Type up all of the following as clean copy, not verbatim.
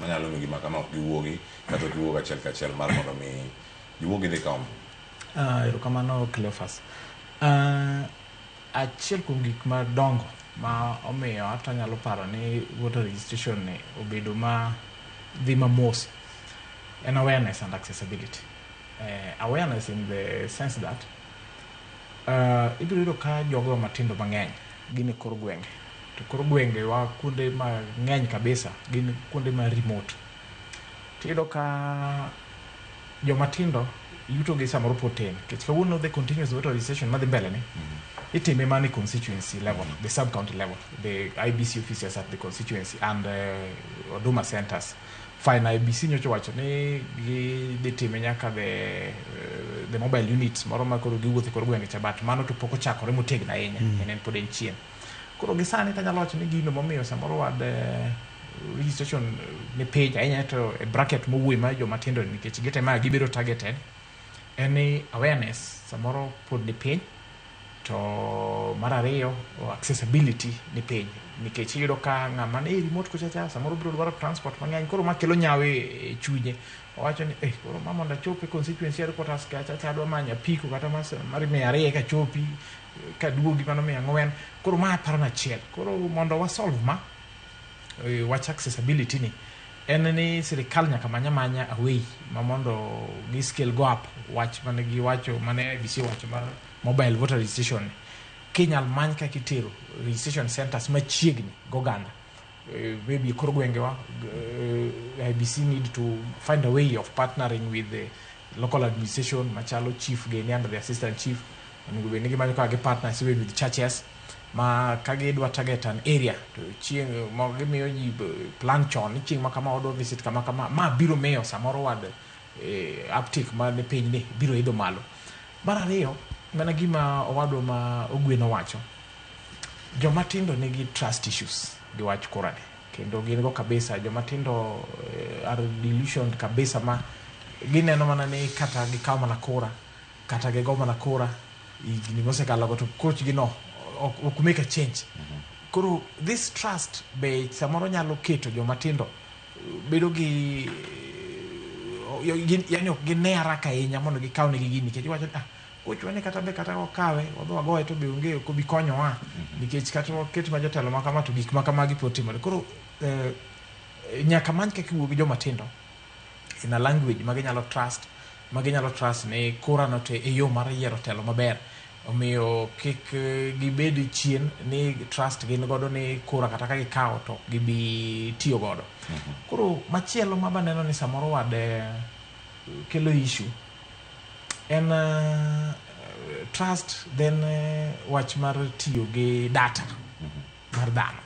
Manyalo miyo gima kama ok giwuogi kata ok giwuog achiel kachiel mar mondo mi giwuog gidhi kawo ombulu. Erokamano Cleophas. Achiel kuom gik madongo ma omiyo hata anyalo paro ni voter registration ni obedo ma dhi mamos en awareness and accessibility. Awareness in the sense that ibiro yudo ka jogo matindo mang'eny gin e kor gwenge to kor gwenge wa kuonde mang'eny kabisa gin kuonde ma remote. Tiyudo ka joma tindo yuto gi samoro pod tin nikech kawuono the continuous voter registration madhi mbele ni itime mana e constituency level, the sub county level, the IEBC officers at the constituency and Huduma centers. Fine, IEBC nyocha owacho ni gidhi time nyaka the mobile units moro ma koro giwuotho e kor gwenge cha, but mano to pok ochakore motegno ahinya, en pod en chien. Koro gi sani tanyalo wacho ni gino momiyo samoro wad registration ni piny ahinya to e bracket mowuoye mar joma tindo nikech gitema gibedo targeted en ni awareness samoro pod ni piny, to mar ariyo accessibility ni piny nikech iyudo ka ng'ama ni remote kucha cha samoro biro dwaro transport mang'eny, koro ma kelo nyawe e chunye. Owacho ni eh, koro ma mondo achop e constituency headquarters kacha cha adwa manyo apiko kata mar 200 kachopi kaduogi mano 400. Koro ma aparo ni achiel. Koro mondo wa solve ma wach accessibility ni en ni sirikal nyaka many amanya a way ma mondo gi scale go up wach mane giwacho mane IEBC owacho mar mobile voter registration ni. Kinyal many kaka itero registration centers machiegni goganda, maybe kor gwengewa, IEBC need to find a way of partnering with the local administration machalo chief gini and the assistant chief. Onego bed ni gimanyo kaka gi partners even with churches ma ka gidwa target an area to chieng' ma gimiyo ji plan chon ni chieng' ma kama wadwa visit kama kama, ma biro miyo samoro wad uptake man piny ni biro idho malo. Mar ariyo, mana gima owadwa ma Ogwen owacho, joma tindo nigi trust issues gi wach kura ni kendo gin go kabisa. Joma tindo are delusioned kabisa ma gineno mana ni kata gikaw mana kura kata gigo mana kura higni mosekalo go to coach gi no ok make a change. Koro this trust be samoro nyalo keto joma tindo bedo gi yani ok gine haraka ahinya mondo gikaw negi gini nikech iwacho ni ah, kochwa ni kata be kata wakawe wadhi wagoye to be onge ok obi konyowa nikech kata waket ma jotelo ma kama to gik ma kamagi pod timore. Koro nyaka many kaka iwuoyo gi joma tindo in a language ma ginyalo trust, ma ginyalo trust ni kura no to e yo mar yiero telo maber. Omiyo kik gibed chien ni trust gin godo ni kura kata ka gikawo to ok gibi tiyo godo. Koro machielo ma baneno ni samoro wad kelo issue en trust, then wach mar tiyo gi data mar dhano.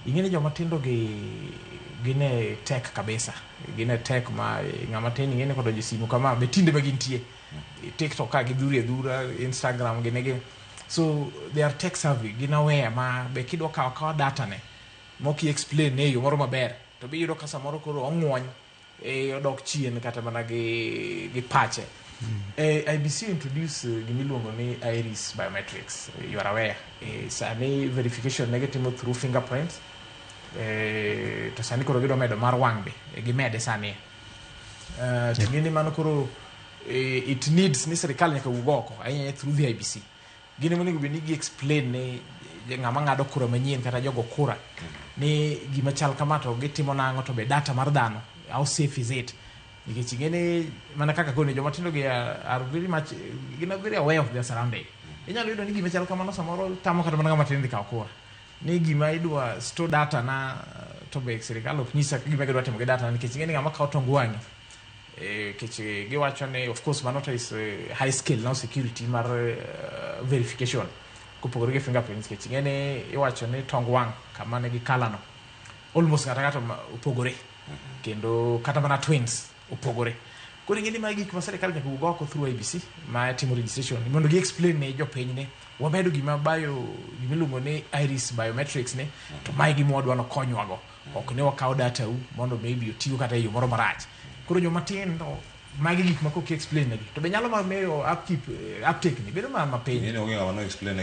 Ing'e ni joma tindo gi gin e tech kabisa, gin e tech ma ng'ama tin ing'e ni kodonjo e simu kama be tinde ma gintie TikTok ka gidhuri adhura, Instagram gine gi, so they are tech savvy, gin aware ma be kidwa kawo akawa data ne mok i explain ne e yo moro maber to be iyudo ka samoro koro ong'wony odok chien kata mana gi pache. IEBC introduce gimiluongo ni iris biometrics, you are aware. Sani verification ne gitimo through fingerprints, to sani koro gidwa medo mar wang' be gimede sani. To ing'e ni mano koro it needs ni sirikal nyaka wuog oko ahinya through the IEBC. Gin ema onego bed ni gi explain ne ng'ama ng'ado kura manyien kata jogo kura ni gima chal kama to gitimo nang'o to be data mar dhano, how safe is it, nikech ing'e ni mana kaka koni joma tindo gi are very much gin are very aware of their surrounding. Inyalo yudo ni gima chal kamano samoro tamo kata mana ng'ama tin dhi kawo kura ni gima idwa store data na to be sirikal ok nyisa gima gidwa timo gi data na nikech ing'e ni ng'ama kawo tong wang'i nikech giwacho ni of course mano to is high scale now security mar verification kopogore gi fingerprints nikech ing'e ni iwacho ni tong wang' kama nigi colour no almost ng'ato ng'ato opogore kendo kata mana twins opogore. Koro ing'e ni magi gik ma sirikal nyaka wuog oko through IEBC ma timo registration mondo gi explain ne jopiny ni wamedo gima bio gimiluongo ni iris biometrics ni to mae gima wadwa nokonywago, ok ni wakawo data u mondo maybe otigo kata e yo moro marach. Koro joma tindo magi gik ma koki explain negi to be nyalo ma miyo upkeep uptake ni bedo ma mapiny. Ing'e ni onge ng'ama no explain.